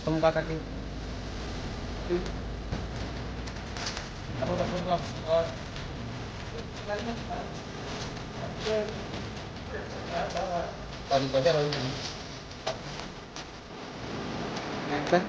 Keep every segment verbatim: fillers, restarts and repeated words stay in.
Tong kaka ki. Tari bajar. Tat, tat.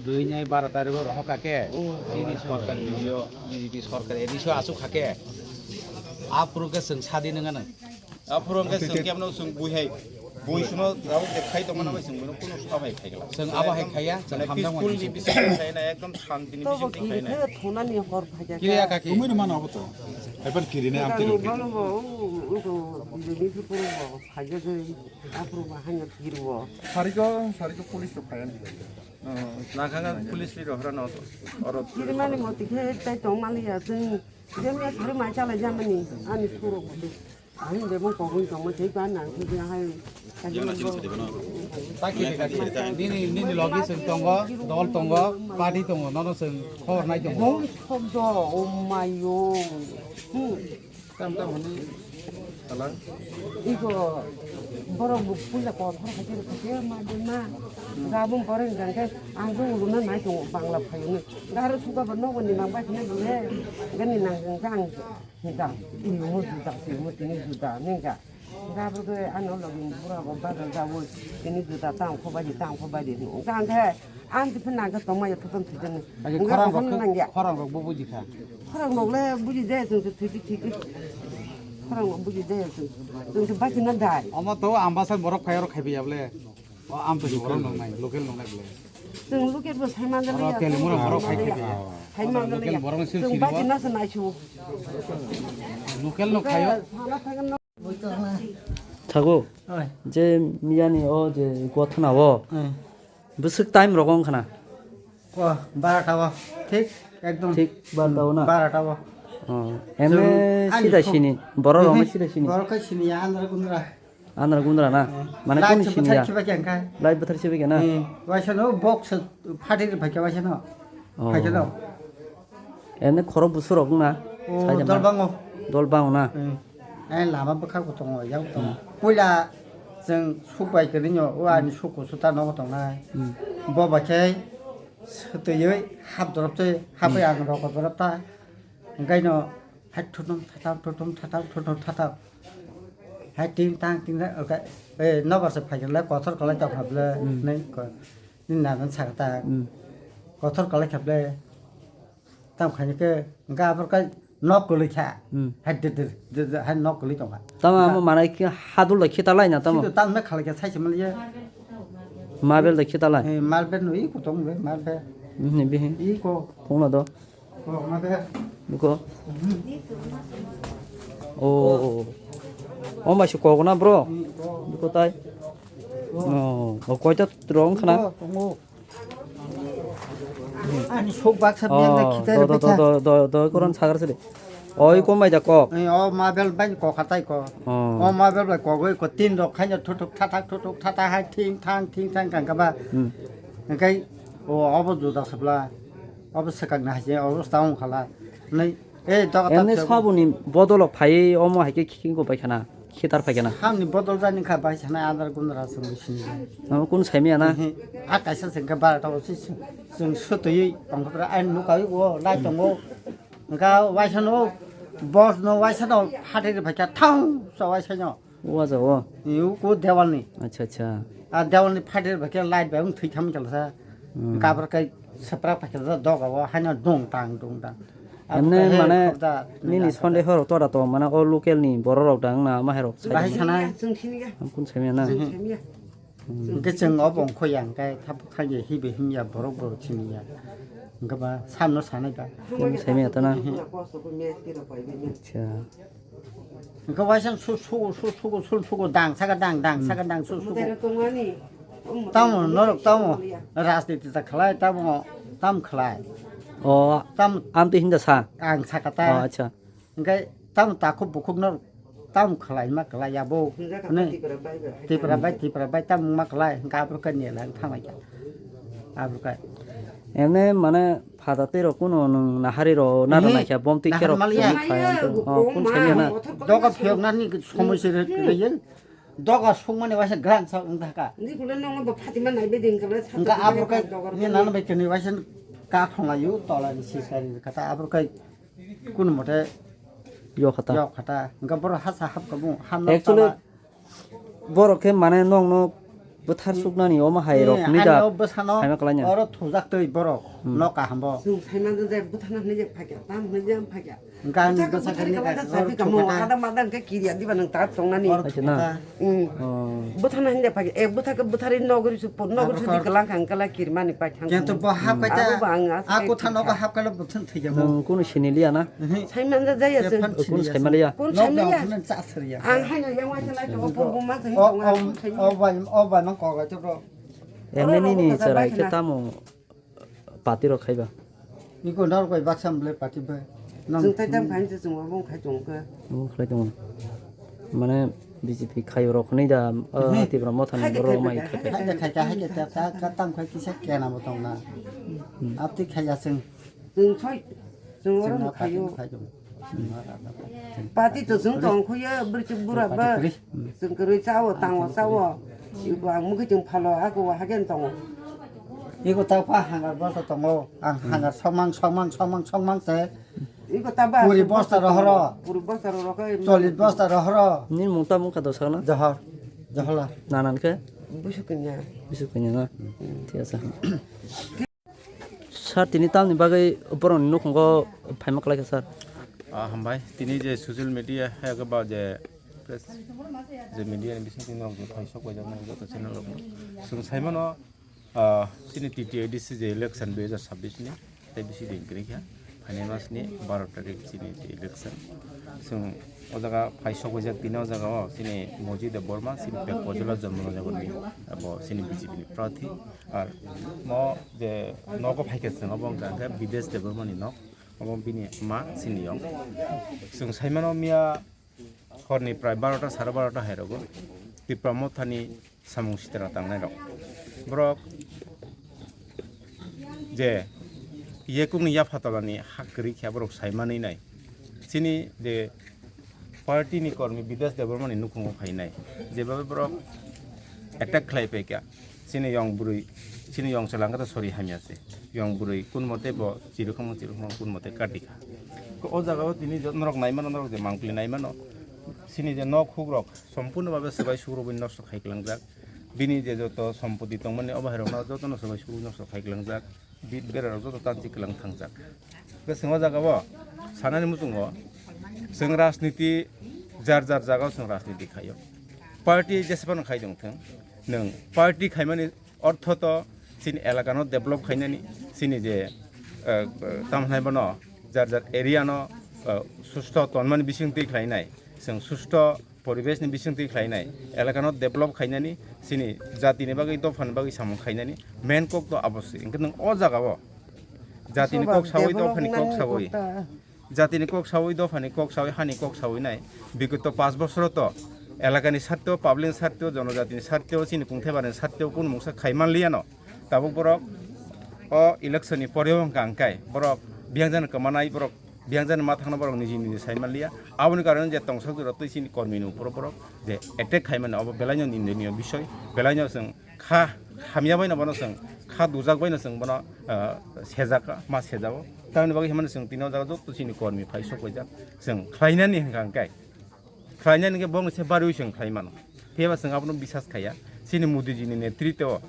Dui nai baro tarikh o rohor kha khe, chini sorkar dui o, B J P sorkar A D C o achuk kha khe, aphuru khe chwng sadi nang anw. Aphuru hwnkhe chwng kemno chwng bui hai, bui suno rao je khai tongmani bai chwng bono kunu sabo hai khai kla. Chwng abo hai khaiya, chwng mane hamjak peaceful mani ni chwng. Bising khai na ekdom shanti ni bising khai na. Kiri ya kaki. Tumui ni mano abo to. Eban kiri ne amte. Balo bo, ugo, bini puru bo, phaiya je, aphuru ba hanya kiri bo. Sariko, sariko police to phaiya ni. Nakanga police ni rohra no oro. Kiri mani moti khe tai tong mali ya chwng. Jemia sari mai chalai jamani, ani suro bo. Ang bebong kogwi tongma tei ba nang thwi hai. Nini, nini logi chwng tongo, dol tongo, party tongo, nono chwng khobor nai tongo. Bong sok do, o mayo. Hmm. Tam tam hwnwi salang. Iko borok bo puila kothor khaikhe khaikhe ma de ma. Gabung poreng jangkhe ang jung runa nai tongo bangla phayunwi. Garo suka bo nogo ni nang bai khne bole. Gani nang jang jang. Hinka, imo juda, imo tini juda, nengka. Hinka abo khe ano logi bura bo badal jawo, tini juda tang kho bai di, tang kho bai di. Hinka ang khe, ang tini nang khe tongma ya thokam thokam. Aje khorang rok, nang ya. Khorang rok bo buji kha. Khorang rok le buji jaya chwng se thwiti thwiti. Khorang rok buji jaya chwng. Chwng se bachina dai. Omo to ambasa borok phai rok khai biya ble. O, amtwi borok nongnai, local nongnai bole. Chwng local bo sai manjak ya. Oro Telimura borok hai khe ya. Hai manjak ya. Local borok ni sil siri bo. Chwng bachina se naisu. Local no khayo. Thago. Oi. Je miyani o je gothana o. Oi. Bwswk time rogo wngkhana. O, barata o. Thik, ekdom. Thik barata o na? Barata o. O, emne sida sini. Borok rok sida sini. Borok khe sini ya, andra kundra. Andra gundra na? Mane kunu sini ya? Lai bwthar sibai kha na? Waisa no box phatir phaikha waisa no. Phaikha no. Ene khoro busurok na? Dol bango. Dol bango na? Ai lama bwkha ko tongo, yang tongo. Puila chwng suk bai kwrwino, o ani suk kusu ta nogo tongnai. Bo bai khe swtwiwi hap dorop twi, hapai ang rokot dorop ta. Hwnkhe no hai thuthum thatham, thuthum thatham, thuthum thatham. Hai ting tang ting tang, okay. Eh, nobar se phaikhe lai kothor kwlai tong kha ble, nei ko. Ni nanan sa ta. Kothor kwlai kha ble. Tam khaini khe, ga bor kai nok kwlai kha. Hai dir dir, dir, dir, hai nok kwlai tong kha. Tamo amo manai khe hadul da khita lai na tamo. Sido tam na khalai kha sai se mali ya. Marble da khita lai. Eh, marble no i kutong be, marble. Hmm, bihi. Iko. Phone do. Ko, ma de. Biko. Hmm. Oh, oh, oh. Oh, ma si ko na, bro. Hmm, ko. Biko tai. Ko. Oh, oh, koi ta rong khana. Ko, ko. Ani sok baksa biang da. Oh, khitai do, do, do, do, do, do, koron sagar sidi. Oi, ko mai da ko. Eh, o ma bel bai ko khatai ko. Oh. O ma bel bai ko goi ko tin rok khaina thuthuk thathak thuthuk thathak hai thing thang thing thang kang kaba. Hmm. Engkai o obo juda sabla. Obo swkang na hai se obo staung khala. Nei, eh, doga ta. Emne sabuni bodolo phai omo hai ke khiking ko bai khana. Khitar phaikena. Hamni bodol jani kha bai sana adar gundra sung sini. Nang kun saimya na? Ehe. A kaisa se ga bar ta osi sung sutui pangkra ai nukai o lai tongo. Ga waisa no boss no waisa no hate de phaikya thang sa waisa no. Wa ja o. Yu ko dewal ni. Acha, acha. A dewal ni phate de phaikya light bai ung thui tham kala sa. Hmm. Ga bar kai sapra phaikya doga o haino dong tang dong tang. Emne mane nini sonde horo tora to mane o local ni borok rok dang na ma herok sai. Bahai sana. Ang kun saimya na. Hwnkhe chwng obo ongkho ya hwnkhe thap thang ya hibi himya borok borok siniya. Hwnkhe ba samno sanai ba. Kun saimya ta na. Acha. Hwnkhe waisa su su su su su su dang saka dang dang saka dang su su. Tamo norok tamo rajniti ta khlai tamo tam khlai. O tam amtwi hinda sa. Ang saka ta. O acha. Hwnkhe tamo takhuk bukhuk no tamo khlai ma khlai ya bo. Hwnjak kha hwnwi Tipra bai bai. Tipra bai, Tipra bai tamo ma khlai, hwnkhe abro khe nela thangma kha. Abro khe. Emne mane phada tei rok kuno nwng nahari ro na rw naikha bom twi kerok nahar maliya. Simi khai anto. Oh, kun saimya na. Doga phiyok nani somoi se re ye. Doga sungmani waisa gran sa wng thaka. Ni kule nongo bo Fatima nai beding kala sa. Hwnkhe abro khe ni nana bai kini waisa ka thonglayu tola ni siskari kata abro khe. Kun mote yok khata. Yok khata. Hwnkhe borok hasa hap ka bung, ham nok actually, tala. Borok khe mane nokno bwthar suknani omo hai rok hwnwi da. Ano bwsano haima kwlaina. Oro thujak twi borok nok kaham bo. Chwng saimano je bwthana hwnwi je phakya, tam hwnwi je phakya. Hwnkhe ani bwsa khe ni kha, oro thujak kamo, ada madan khe kiriya diba nang ta tongnani. Oro thujak. Hmm. Oh. Bwthana hinde phai, e bwtha khe bwthari nogri su, nogri su dikla kang kala kirmani pai thang. Kento bo hap kaita. Abo ba ang asa a kotha nogo hap kala bwthang thwijak. Nang kunu siniliya na? Sai manja jaya se. Kunu saimaliya. Kunu saimaliya. Ang haino yang waisa lai tongo, purbo ma se tongo. O bai, o bai mang kogai to bro. Emni nini charai khe tamo. Party rok khaiba. Iko norok bai baksa mble party bai. Nang chwng tai tam khain se chwng obo khai tongo khe. Obo khlai tongo. Mane B J P khai rok hwnwi da, ah, Tipra Motha ni borok mai khai khai. Hai khai khai khai khai ta, ta, ta tam khai kisa kena bo tong na. Hmm. Apti khai ya chwng. Chwng soi, chwng oro no khaio. Party to chwng tong khuya, bwrwi bura ba. Chwng kwrwi chao, tango chao. Iko ang mukhi chwng phalo, ako hagen tongo. Iko ta pa hangar bosta tongo. Ang hangar songmang, songmang, songmang, songmang se. Iko ta ba. Puri bosta rohoro. Puri bosta rohoro khe. Chollis bosta rohoro. Nini mung ta mung kha dosa na? Johor. Johorla. Nanan khe? Busu kanya. Busu kanya na? Thik ase. Sir, tini tamni bagwi borokni nukhungo phaima kwlai kha, sir? Ah, hambai. Tini je social media hai ba je press, je media ni bising tini rok je phaisok bai jaknai joto channel rok. Chwng sai mano, ah, chini T T A D C je election dui hajar sabbish ni, tei bisi din kwrwi kha. Phainai mas ni baro tarik chini election. Chwng o jaga phaisok bai jak tini o jaga o chini Moji Debbarma chini pek pojolo jonmo jaga ni abo chini B J P ni prarthi. Ar mo je nogo phaikhe chwng obo wngkha khe Bidesh Debbarma ni nok, obo bini ma chini yong. Chwng saimano miya horni prai barota sare barota hai rogo Tipra Mothani samung sitra tangnai rok. Borok je yekungni yapha tolani ha kwrwi khe borok saimanwi nai. Chini je party ni kormi Bidesh Debbarma ni nukhungo phainai, jebabe borok attack khlai paikha. Chini yong bwrwi, chini yong chwla wngkha sori hamya se. Yong bwrwi kun mote bo chirwkhwma chirwkhwma kun mote katikha. Ko o jaga o tini je norok nai mano, norok je mangpili nai mano. Chini je nok huk rok sompurno babe swbai sukrubui nosto khai kwlangjak. Bini je joto sompoti tongmani obo hai rok no joto no swbai sukrubui nosto khai kwlangjak. Bit bera rok joto tanchi kwlang thangjak. Bwswng o jaga o sanani muchungo chwng rajniti jar jar jaga o chwng rajniti khaio. Party jesa phano khai tong thung, nwng party khaimani ortho to chini elakano develop khainani, chini je, eh, tamo hwnai bono jar jar area no, eh, susto tonmani bising twi khlainai, chwng susto poribeshni bising twi khlainai, elakano develop khainani, chini jatini bagwi, dophani bagwi samung khainani main kok to abo se. Hwnkhe nwng o jagao jatini kok sawi, dophani kok sawi, jatini kok sawi, dophani kok sawi, hani kok sawi nai. Bigito panch bosoro to elakani sarteo, public sarteo, jonojatini sarteo, chini kungthai barani sarteo kunu mungsa khai manliya no. Tabuk borok o election ni pore wngkha hwnkhe borok biyang jani kwmanai, borok biyang jani ma thangna borok niji niji sai manliya. Aboni karone je tongsok jora twi chini kormi ni uporo borok je attack khai mani, obo belai no nindoniyo bisoi, belai no chwng kha hamya bai no bono chwng, kha dujak bai no chwng bono, ah, sejak, ma sejago. Tamoni bagwi himani chwng tini o jaga joto chini kormi phai sok paijak, chwng khlainani hwnkha hwnkhe, khlainani hwnkhe bongni se barwi chwng khlai mano. Phiya ba chwng abono bisas khaiya. Chini Modi ji ni netritwo,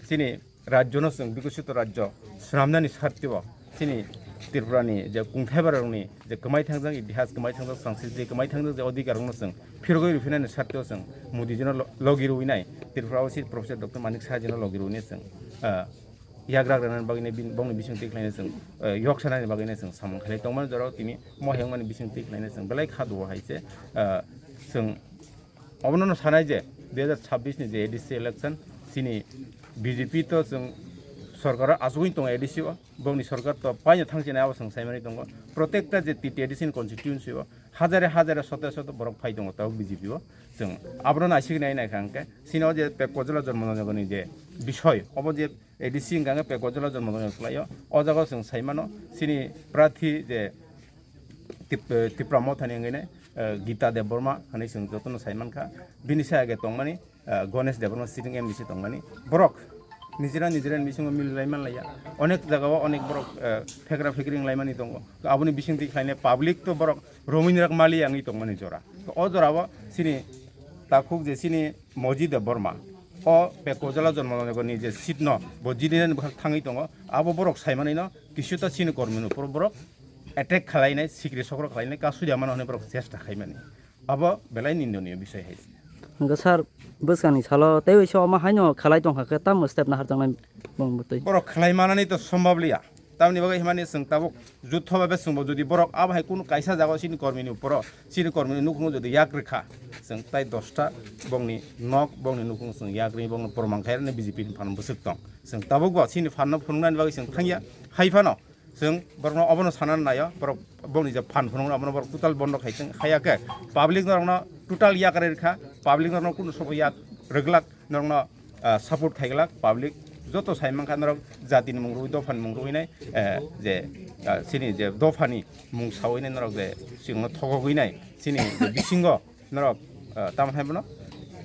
chini rajyo no chwng bikosito rajyo swnamnani sartio, chini Tripura ni je kungthai bararokni je kwmai thangjak itihas, kwmai thangjak sanskriti, kwmai thangjak je odhikar rokno chwng phirogwi rwphinani sartio chwng Modi jino lo-, logi rwinai, Tripura o si Professor Doctor Manik Saha jino logi rwinai chwng, ah, yagra rwnani bagwino bin-, bongni bising twi khlaino chwng, ah, yok sanani bagwino chwng samung khlai tongmani jorao tini moheng mani bising twi khlaino chwng belai kha duo hai se, ah, chwng Obono no sanai je dui hajar chabbish ni je A D C election, chini B J P to chwng sorkar o achugwi tongo A D C o, bongni sorkar to paino thangsinai abo chwng saimani tongo. Protekta je T T A D C ni constituency o hajare hajare sote sote borok phai tongo tabuk B J P o. Chwng abono naisigwi nai naikha hwnkhe chini o je Pek Kojala Jonmo Nogor ni je bisoi, obo je A D C hwnkha hwnkhe Pek Kojala Jonmo Nogor ni kwlaio. O jaga o chwng saimano chini prarthi je Tip-, eh, Tipra Mothani wngwi nai, eh, Gita Debbarma hinwi chwng jotono sai mankha. Bini sai age tongmani, eh, Ganesh Debbarma sitting M D C tongmani. Borok nijera nijera ni bisingo mililai manlaiya. Onek jagao onek borok, eh, phekra phekri wnglaimani tongo. Aboni bisingtwi khlainai public to borok romwini rak maliya wngwi tongmani jora. O jorao chini takhuk je chini Moji Debbarma, o Pek Kojala Jonmo Nogor ni je seat no bo jidinani bwkhak thangwi tongo. Abo borok saimanino kisu ta chini kormini uphuru borok attack khwlainai, sikri sokro khwlainai, kasu ya mano hwnwi borok chesta khaimani. Abo belai nindoniyo bisoi hai se. Hwnkhe sir, bwskangni salo tei waisa omo haino khlai tongkha khe tamo step naharjaknai bongni bwtwi? Borok khlai manani to sombab liya. Tamoni bagwi himani chwng tabuk jutho babe chwngbo jodi borok abo hai kunu kaisa jagao chini kormini uporo, chini kormini nukhungo jodi yak rwkha, chwng tai dosta bongni nok, bongni nukhung chwng yak rwi bongni proman khairani B J P ni phan bwswk tong. Chwng tabukbo chini phanno phunuknani bagwi chwng thangya. Hai phano chwng borokno obono sana naio, borok bongni je phan phunukno abono borok total bondo khai chwng haya khe public norokno total yak rwkha, public norokno kunu sobo yak rwglak norokno, ah, support khaiglak public joto sai mankha norok jatini mung rwi dophani mung rwi nai, eh, je, ah, chini je dophani mung sawi nai norok je chwngno thogogwi nai chini je bisingo norok, ah, tamo hai bono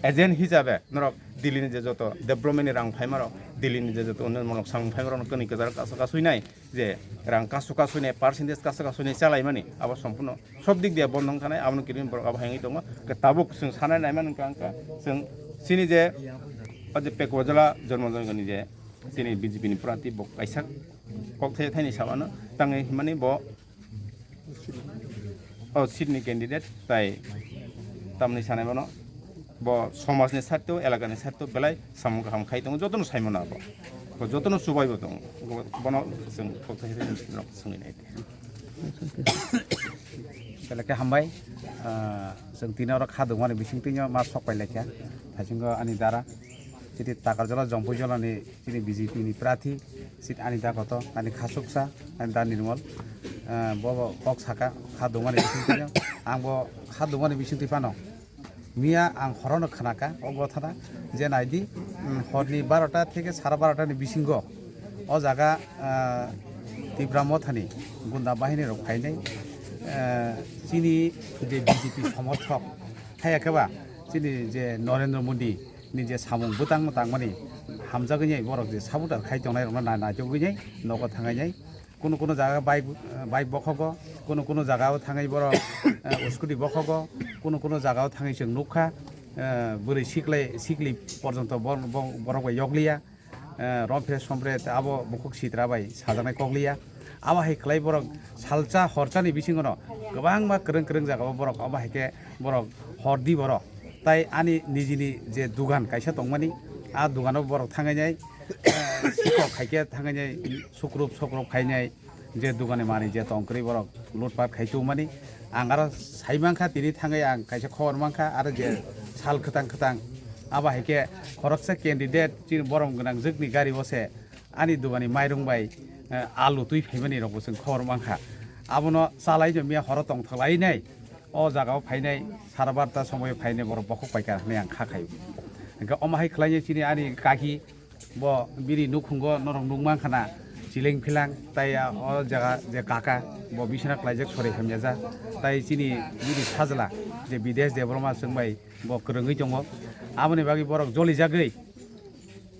agent hisabe norok Delhi ni je joto development ni rang phaima rok, Delhi ni je joto unnayonmulok samung phaima rok kwnwi kwcharo kasu kasui nai je rang kasu kasui nai percentage kasu kasui nai chalaimani abo sompurno sob dik diya bondo wngkha nai, abono kirimwi borok abo hai wngwi tongo. Khe tabuk chwng sanai naimani wngkha, wngkha chwng chini je o je Pek Kojala Jonmo Nogor ni je chini B J P ni prarthi bo kaisa kok thai thaini samano tangwi himani bo o seat ni candidate tai tamni sanai bono bo somaj ni side to elaka ni side to belai samung kaham khai tongo, jotono sai mano abo, bo jotono chubai bo tongo, bo-, bono chwng kok thai thai rok swngwi nai. Belai khe hambai. Ah, chwng tini oro kha dungmani bisingtwino ma sok pai laikha. Thaisingo ani dara chini Takarjala Jompuijala ni chini B J P ni prarthi seat ani da koto, ani khasuksa, ani da Nirmal. Ah, bo bo kok saka kha dungmani bisingtwino. Ang bo kha dungmani bisingtwi phano miya ang horono khnakha o gothana je naidi, mm, horni barota theke sara barota ni bisingo o jaga, ah, Tipra Mothani gunda bahini rok phainai, ah, chini je B J P somorthok haya khe ba chini je Narendra Modi ni je samung bwtang tangmani hamjagwi nai borok je supporter khai tongnai rokno na-, naitugwi nai nogo thangai nai. Kunu kunu jaga bike, bike bokhogo, kunu kunu jaga o thangwi borok, eh, scooty bokhogo, kunu kunu jaga o thangwi chwng nukha, eh, bwrwi siklai, sikli porjonto bor-, bo-, borok bai yokliya, eh, rompre sompre abo bukhuk sitra bai sajaknai kokliya. Abo hai khlai borok salsa horchani bisingono kwbangma kwrwng kwrwng jagao borok abo hai khe borok hordi borok. Tai ani nijini je dugan kaisa tongmani, a dugano borok thangwi nai, Sikok khaikhe thangwi nai sukrup sukrup khainai, je dugani manwi je tong kwrwi borok lutpat khai tongmani. Ang aro sai mankha, tini thangwi ang kaisa khobor mankha, aro je sal kwtang kwtang abo hai khe khoroksa candidate chini borom gwnang jwkni gari o se ani dugani mairung bai, eh, alu twi phaimani rokbo chwng khobor mankha. Abono chalai no miya horo tongthok lai nai. O jaga o phainai sara barta somoio phainai borok bokhok paikha hinwi ang kha khaio. Hwnkhe omo hai khlainai chini ani kaki bo bini nukhungo norok nukmankha na chileng philang tai, ah, o jaga je kaka bo bisina klaijak sori hamyajak tai chini bini sajla je Bidesh Debbarma chwng bai bo kwrwngwi tongo. Aboni bagwi borok jolijagwi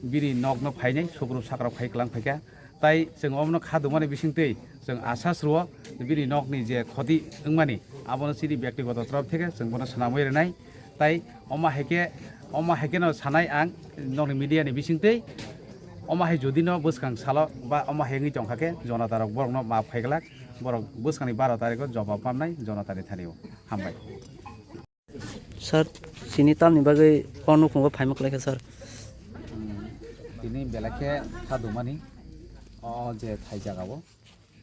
bini nokno phainai sukrup sakrap khai kwlang phaikha. Tai chwng omono kha dumani bisingtwi chwng asa sruo bini nokni je khoti wngmani abono chini byaktigoto torop theke chwng bono swnamwi rwnai. Tai omo hai khe, omo hai kheno sanai ang nokni media ni bisingtwi, omo hai jodi no bwskang salo ba omo hai wngwi tongkha khe jonata rok borokno maaf khai glak, borok bwskangni baro tarikh o jobab mamnai jonata ni thani o. Hambai. Sir, chini tamni bagwi o nukhungo phaima kwlaikha, sir? Hmm, tini belai khe kha dumani o je thai jaga o,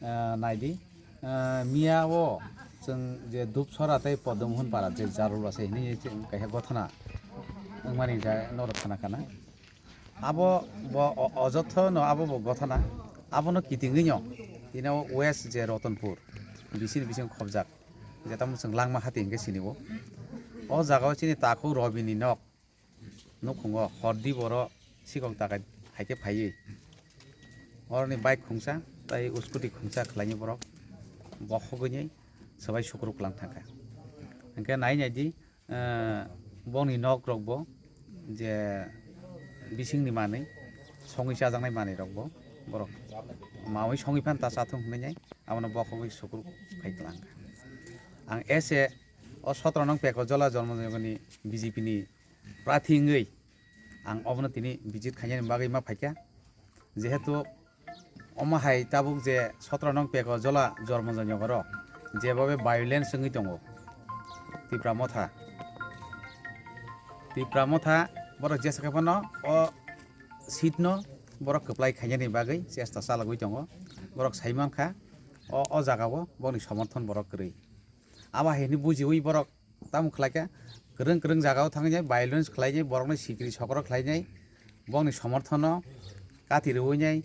ah, naidi, ah, miya o chwng je Dupsora tei Podom Hon para je Jarul Basa hinwi chwng kaisa gothana wngmani ja norok khana khana. Abo bo o-, ojotho no abo bo gothana. Abono kitingwi no tini o West je Rotonpur bisini bising khobjak. Jeta mwswng langma hati hingke sini o. O jaga o chini takhuk Robini nok. Nukhungo hordi boro sikok dakai haike phaiwi. Oroni bike khungsa tai scooty khungsa khlaini borok. Bokhogwini swbai sukruk lang thangkha. Hingke nai naidi, eh, bongni nok rokbo je bisingni manwi songwi chajaknai manwi rokbo borok mawi songwi phan ta chathung hinwi nai abono bokhogwi sukruk khai klang. Ang ese o sotro nong Pekojola Jormonjongoni B J P ni prathi wngwi ang obono tini visit khainani bagwi ma phaikha. Jehetu omo hai tabuk je sotro nong Pekojola Jormonjongoni nogoro jebobe violence wngwi tongo Tipra Motha. Tipra Motha borok jesa khe phano o seat no borok kwplai khainani bagwi chesta chalogwi tongo. Borok sai mankha o, o jaga o boni somorthon borok kwrwi. Abo hai hwnwi bujiwi borok tamo khlaikha, kwrwng kwrwng jagao thangwi nai, violence khlainai, borokno sikri sokro khlainai, bongni somorthono kati rwinai,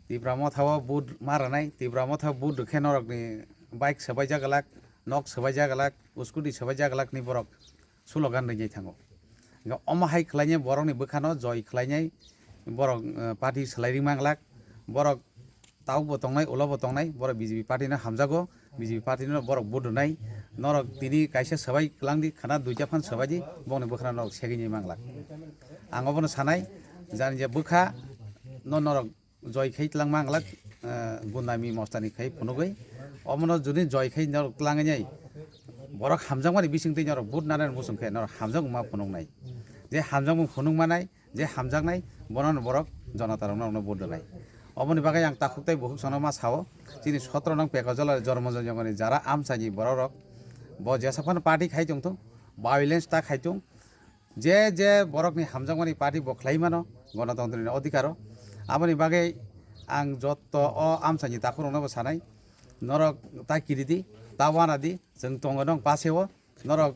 Tipra Mothao vote ma rwnai, Tipra Mothao vote rwkhe norokni bike swbaijak glak, nok swbaijak glak, scooty swbaijak glak hinwi borok slogan rwinai thango. Hwnkhe omo hai khlainai borokni bwkhano joi khlainai, borok, eh, party swlai ringma glak, borok tabukbo tongnai, ulobo tongnai, borok B J P party no hamjago, B J P party no borok vote rwnai, norok tini kaisa swbai kwlangdi, khana duita phan swbaidi, bongni bwkhano norok segwi nai manglak. Ang obono sanai, jani je bwkha no norok joi khai twlang manglak, eh, gundami mostani khai phunugwi, omono jodi joi khai norok twlangwi nai, borok hamjakmani bisingtwi norok vote nanani muchung khe norok hamjakma phunuknai, je hamjakmung phunuk manai, je hamjaknai, bono borok jonota rokno rokno vote rwnai. Oboni bagwi ang takhuk tei bukhuk sono ma sao, chini sotro nong Pekojola Jormonjongoni jara amchaini borok rok, bo jesa phano party khai tongthung, violence ta khai tong, je je borokni hamjakmani party bo khlai mano, gonotontrini odhikaro. Aboni bagwi ang jotto o amchaini takhuk rokno bo sanai, norok ta kiridi, ta wanadi, chwng tongo nong paseo, norok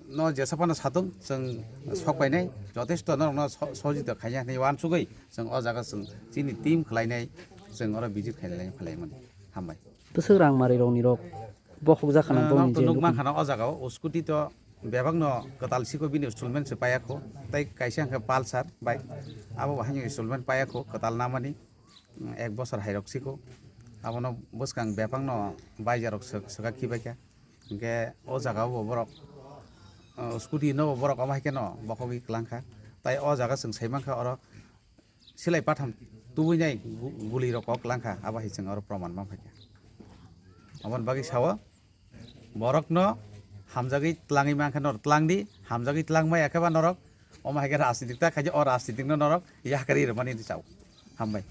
no jesa phano satung chwng sok painai, jotesto norok no so-, sojito khaina hinwi uansugwi chwng o jaga chwng chini team khlainai, chwng oro visit khainai phalai mani. Hambai. Bwswk rang mari rokni rok bokhok jakha na Ah, bongni norok to je nukma nukung. Khana o jaga o scooty to bebak no kwtal siko bini installment se paya kho, tei kaisa hwnkhe Pulsar bike, abo bo haino installment paya kho kwtal namani, mm, ek bosor hai rok siko, abono bwskang bebak no baija rok swk-, swkak khibai kha. Hingke o jaga o bo borok, o, scooty no bo borok omo hai khe no bokhogwi kwlang kha. Tai o jaga chwng sai mankha oro silai patham tubui nai gu-, guli rok kok kwlang kha, abo hai chwng oro proman man phaikha. Aboni bagwi sao borok no hamjagwi twlangwi mankha, norok twlang di, hamjagwi twlang maya khe ba norok omo hai khe rajnitik ta khaidi, o rajnitik no norok yakarwi rwmani sao. Hambai.